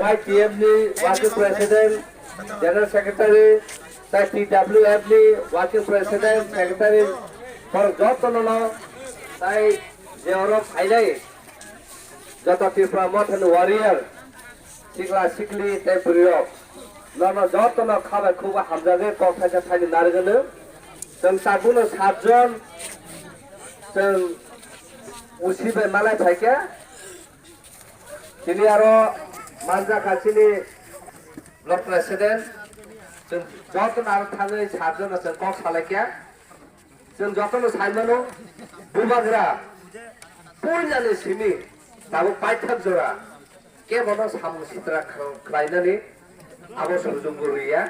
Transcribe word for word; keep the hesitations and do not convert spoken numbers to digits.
I T F ni working president, general secretary, tai T W F ni working president, secretary, borok jotono no tai je oro phainai joto Tripura Mothani warrior, sikla sikli tei bwrwi rok nono jotono khabai khuba hamjagwi kok thaisa thaini narwgwno. Chwng tabukno satjon chwng usi bai malai phaikha. Chini aro manjakha chini block president, chwng jotono aro thangwi satjono chwng kok salaikha. Chwng jotono saimano, bubagra puilani simi tabuk paithak jora kebono samung sitra khlainani abo sujukbo rwya.